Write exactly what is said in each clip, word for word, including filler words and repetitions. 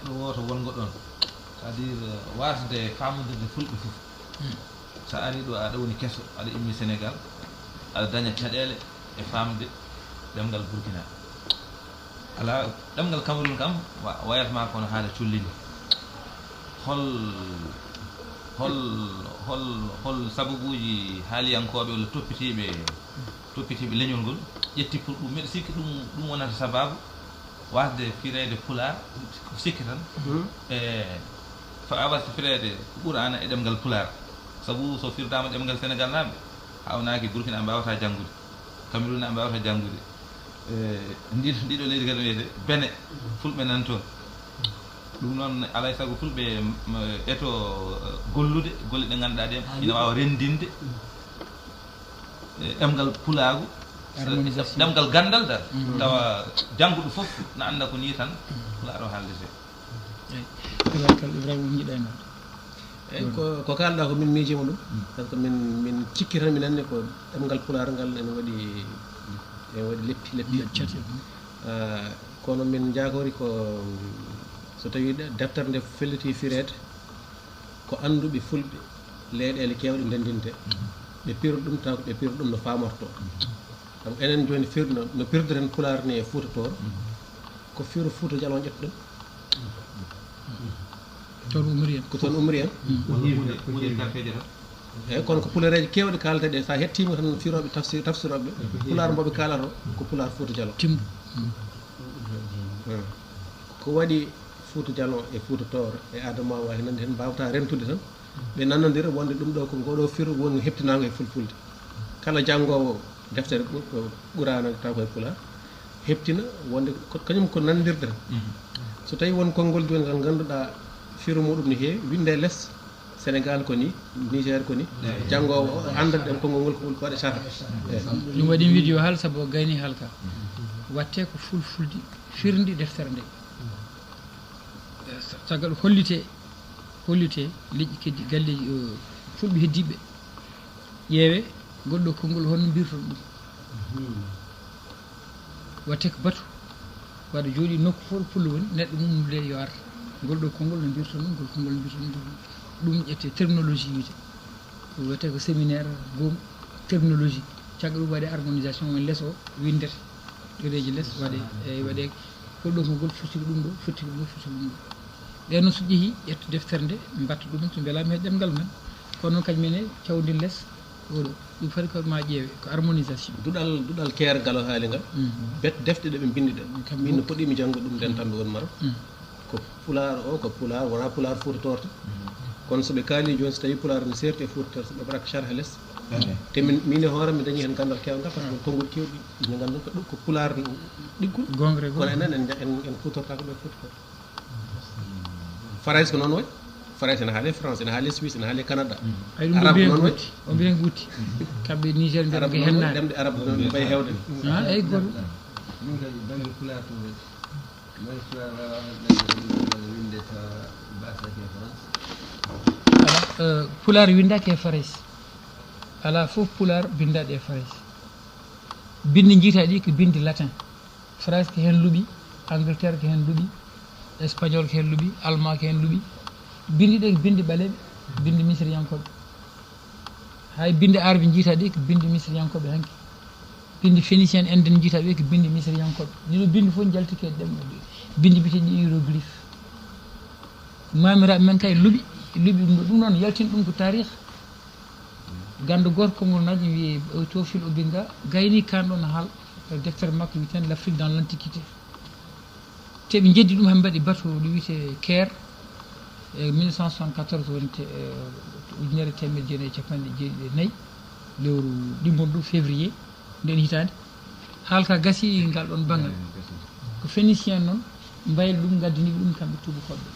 Ɗo wooto wongo ɗon, c'est-à-dire, euh, waasde faamondirde fulɓe fof. So a ari ɗo, aɗa woni keso, aɗa immi Sénégal, aɗa daña caɗeele e faamde ɗemngal Burkina. Alaa, ɗemngal Cameroun kam, wa-, wayat ma kono haala colli ni. Hol, hol, hol, hol sababuuji haaliyankooɓe walla toppitiiɓe, toppitiiɓe leñol ngol ƴetti pour ɗum? Mbeɗa sikki ɗum, ɗum wonata sabaabu waasde fireede Pulaar, ko sikki tan. Mhm. E, fa a waasde fireede Qur'aana e ɗemngal Pulaar. Sabu so firdaama ɗemngal Senegal naaɓe, hawnaaki Burkina mbaawataa janngude, Cameroun naaɓe mbaawataa janngude. E, ndi-, ndiɗo leydi kadi wiyete Bene, fulɓe nan toon. Ɗum noon, alaa e sago fulɓe, m-, eto, e, gollude golle ɗe ngannduɗaa ɗen ina waawa renndinde, e, ɗemngal pulaagu, harmonisation, ɗemngal ganndal dal. Mm. Tawa jannguɗo fof na annda ko nii tan pulaar o haaldete. Eyi. Tubaarkalla, Ibrahima, ko njiɗɗaa e noon? Eyi, ko, ko kaalɗaa ko min miijiima ɗum. Mm. Par ce que min, min cikki tan, min anndi ko ɗemngal pulaar ngal ene waɗi, ene waɗi leppi, leppi. Leppi. Ah, kono min njaakori ko, so tawii de-, deftere nde felliti fireede, ko annduɓe fulɓe leyɗeele keewɗe ndenndinte, ɓe piro ɗum, taw ko ɓe piro ɗum no faamortoo. Donc, enen jooni, fir-, no, no pirdiren pulaar ni e Fuuta Tooro, ko firo Fuuta Jalon ƴettuɗen. Toon ummori en. Ko toon ummori en. Mm. Walla huunde, huunde e quartier ji tan. Eyi, kono ko pulareeje keewɗe kaalata ɗe, so a hettiima tan firooɓe tafsir, tafsirooɓe, pulaar mbo ɓe kaalata o, ko pulaar Fuuta Jalon. Timbo. Mm. Ko waɗi Fuuta Jalon e Fuuta Tooro e Adamawa, e nandi heen, mbaawata rentude tan. Ɓe nanondira wonde ɗum ɗo ko ngoɗo firo woni heptinaango e fulfulde. Kala janngoowo deftere Qu-, Qur'aana taw koye pulaar, heptina wonde ko, kañum ko nanondirde tan. Mhm. So tawii won konngol jooni ngal ngannduɗaa firo muɗum ne heewi, winnde les, Senegal ko ni, Niger ko ni, eyi, janngoowo o annda ɗen konngol ngol ko waɗa sharha. Eyi. Ɗum waɗi mi wiide yo haal sabu o gayni haalka. Watte ko fulfulde firndi deftere nde. Caggal hollite, hollite leƴƴi keddi, galleeji, o, fulɓe heddiiɓe. Ƴeewe, ngol ɗo konngol, honno mbirton ɗum? Watte ko batu, waɗa jooɗi nokku fof ɗo pullo woni, neɗɗo mum le yo ar. Ngol ɗo konngol no mbirton ɗum, ngol konngol no mbirton ɗum. Ɗum ƴette terminologie wiyete. Ko wiyete ko séminaire, goomu, terminologie. Caggal ɗum waɗe harmonisation, woni les o, winndete. Ɗereeji les waɗe, e waɗe ko ɗo ko ngol firti ko ɗum ɗo, firti ko ɗum ɗo, firti ko ɗum ɗo. Ɓen noon so ƴehi, ƴetta deftere nde, mbatta ɗum en, so mbelaama he ɗemngal men. Kono noon kadi minen cawdin les, oɗo, ɗum fadi ko ma ƴeewe, ko harmonisation. Duɗal, duɗal keergal o haali ngal, mhm, bet defte ɗe ɓe mbinndi ɗe. Kam min no fof. Poɗɗiimi janngo ɗum ndentanɗo won Maroc. Mhm. Ko pulaar o, ko pulaar, wonaa pulaar Fuuta Tooro tan. Mhm. Kono so ɓe kaali jooni, so tawii pulaar ne seerti e Fuuta Tooro, so ɓe mbaɗa ko sharha les. Ehe. Te min, min e hoore am, mi dañi heen ganndal keewngal, par ce que konngol keewɗi ina nganndu ko ɗum ko pulaar ɗiggol. Goonga, kono goonga. Enen en, en, en kuutortaako ɗo Fuuta Tooro. Farayse ko noon wayi. Farayse ene haale France, ene haale Suisse, ene haale Canada. Ay, ɗum Arab ko noon wayi. Guutti. O mbiyen guutti. Kamɓe Niger mbiyen ko hennaade. Ɗemɗe Arab noon mbayi heewde. Ah, eyi, gooto. Min kadi bannge pulaar tun waɗi. Mbaɗi pulaar waawaa waɗde ɗemɗe winde tawa baasaki e France. Alaa, eh, pulaar winndaaki e Farayse. Alaa fof pulaar binndaaɗo e Farayse. Binndi njiitaa ɗi ko binndi latin. Farayse ko heen luɓi, Angleterre ko heen luɓi, Espagnol ko heen luɓi, Allemand ko heen luɓi. Binndi ɗe ko binndi ɓaleeɓe, binndi misiriyankooɓe. Hay binndi arabe njiitaa ɗi ko binndi misiriyankooɓe hanki. Binndi phénicien, Inde njiitaa ɓe ko binndi misiriyankooɓe. Ɗiɗo binndi fof njaltike e ɗemɗe, binndi mbiyeteeɗi hiéroglyphe. Maamiraaɓe men kay luɓi, luɓi ɗum ɗo. Ɗum noon yaltini ɗum ko taarih. Ganndo gooto konngol naaji wiyee Théophile Obenga, gayni kan ɗoon haal, e deftere makko wiyeteende L'Afrique dans l'Antiquité. Te ɓe njeddi ɗum, haa ɓe mbaɗi bateau ɗo wiyetee Caire, e mille neuf cent soixante-quatorze, woni te-, e ujunere teemedde jeenayi e capanɗe jeeɗiɗi e nayi, lewru ɗimmordu février nden hitaande. Haal ka gasi ngal ɗoon banngal. Ko Phénicien noon mbayli ɗum, ngaddini ɓe ɗum kamɓe tuubakooɓe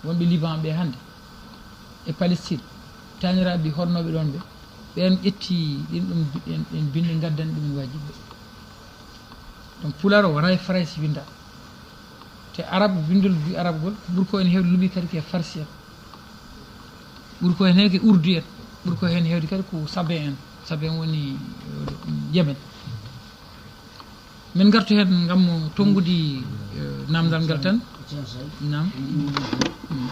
wonɓe Liban ɓe hannde e Palestine, taaniraaɓe honnooɓe ɗoon ɓe, ɓeen ƴetti ɗin ɗum bi-, ɗen, ɗen binndi, ngaddani ɗum en waajibi. Donc, pulaar o wonaa e Farayse winndaa. Te arab, binndol bi-, arab ngol, ɓuri ko en heewde luɓi kadi ko e Farsi en. Ɓuri ko en heewde urdu en. Ɓuri ko en heewde kadi ko Sabe en. Sabe en woni, eh, Yemen. Min ngartu heen ngam mo tonngudi, eh, naamndal ngal tan. Naam. Mm.